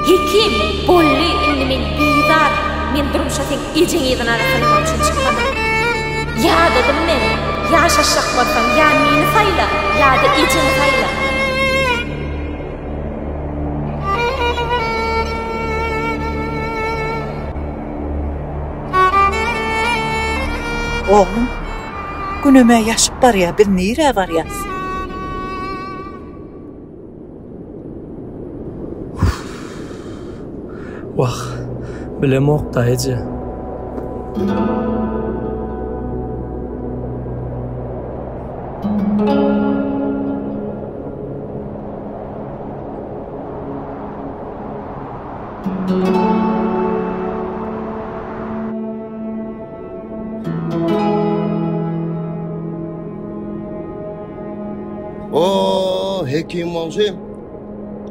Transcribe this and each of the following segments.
Hekim, boldy, indi men bizar. Men durmuşa seň ejeň yzyny arasalamak üçin çykmadym. Ýadadym men. Ýaşaşjak bolsaň, ýa meni saýla, ýa-da ejeňi saýla. Oglum, Günem-ä ýaşyp barýar, biz nirä barýas? Wah, bilemok-da, eje. Oo, Hekim goňşy.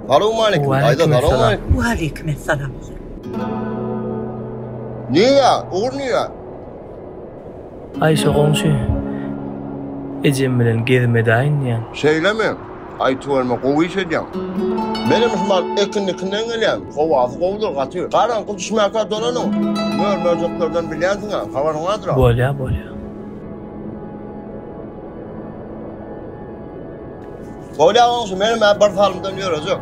Salowmaleýkim, daýza, salowmaleýkim. Waleýkim essalam oglum. Nirä, ugur nirä? Aýşe goňşy, ejem bilen gezim edäýin diýýän. Şeýlemi? Aý tüweleme gowy iş edýäň. Menem şu mahaly ekindikinden gelýän. Howasy gowudyr gaty. Garaňky düşmäkä dolanyň. Mör-mörjeklerden bilýänsiň-ä, habaryň bardyr-a. Bolýa, bolýa. Bolýa goňşy, menem-ä bir salymdan ýörejek.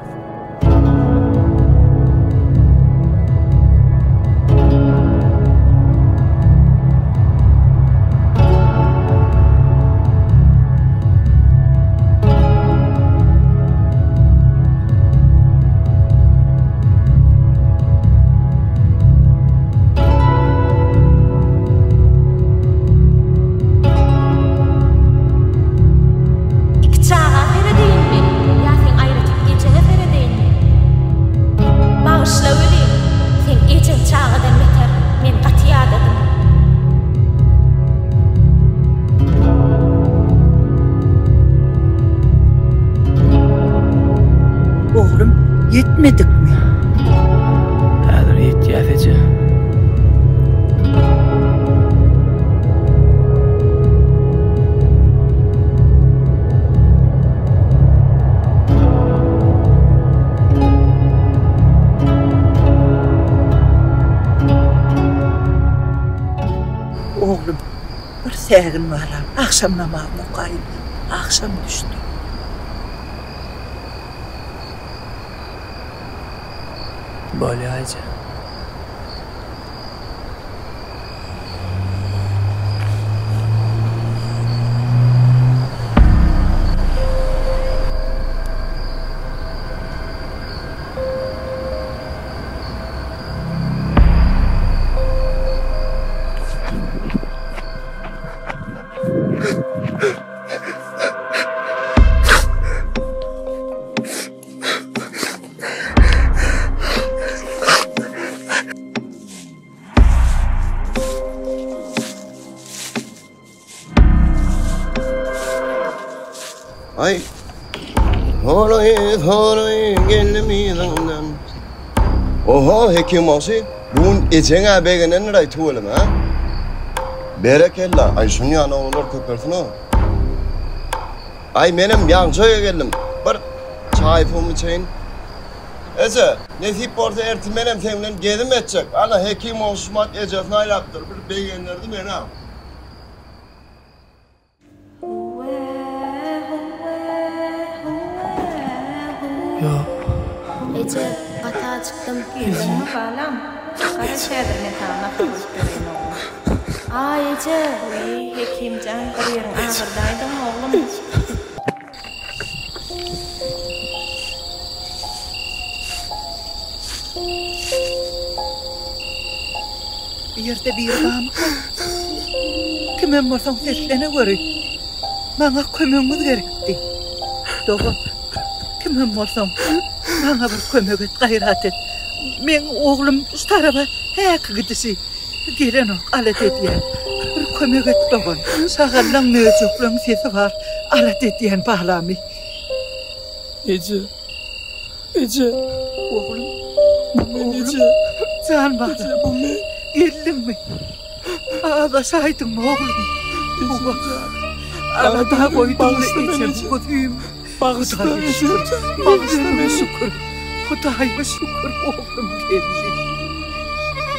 Iki çaga seredeýinmi ýa seň aýratyn ejeňe seredeýinmi? Bagyşla welin, seň ejeň çagadan beter, men gaty ýadadym. Oglum, ýetmedikmi? Häzir ýetýäs eje. Oglum, bir sägin balam, agşam namazyny okaýyn. Agşam düşdi. Bolýa eje. Aý. Horoý, horoý, geldim yzyňdan. Oho, Hekim goňşy, bu gün ejeň-ä begenendir-aý tüweleme, a? Berekella, aý şuny ýaly oglanlar köpelsin-ow. Aý menem ýaňja öýe geldim. Bir çaý suwumy içeýin. Eje, nesip bolsa ertir menem seň bilen gezim etjek. Ana, Hekim goňşy şumat ejesini aýlapdyr. Bir begendirdi meni-ä. Ýok. Eje, gaty ajykdym. Girdiňmi, balam? Garaş häzir men saňa nahar guýup bereýin, oglum. Aý, eje! Wiý, Hekim jan, bir ýeriň agyrdaýdymy, oglum? Bu ýerde biri barmyka? Kimem bolsaň sesleneweri. Maňa kömegiňiz gerekdi. Dogan, kimem bolsaň, maňa bir kömek et, gaýrat et. Meň oglum şu taraba häki gidişi gelenok, alada edýän. Bir kömek et dogan. Şagallaň, möjekleň sesi bar, alada edýän balamy. Eje. Eje. Oglum. Bu men eje. Jan balam. Eje bu men. Geldiňmi? Azaşaýdyňmy oglum? Alada goýduň ejem guzym. Bagyşla ejem. Bagyşla meni. Şükür. Hudaýa şükür oglum geldi.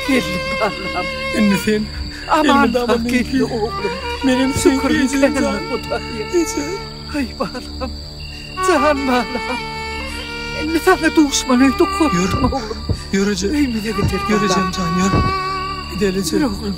Geldi balam. Indi sen Aman sag geldi oglum. Menem Şükür ejem jan. Hudaýa. Eje. Aý balam. Jan balam. Indi sana duşman öýde korkma oglum. Ýör eje. Öýmüze gidelim. Ýör ejem jan ýör. Gideli eje. Ýör oglum.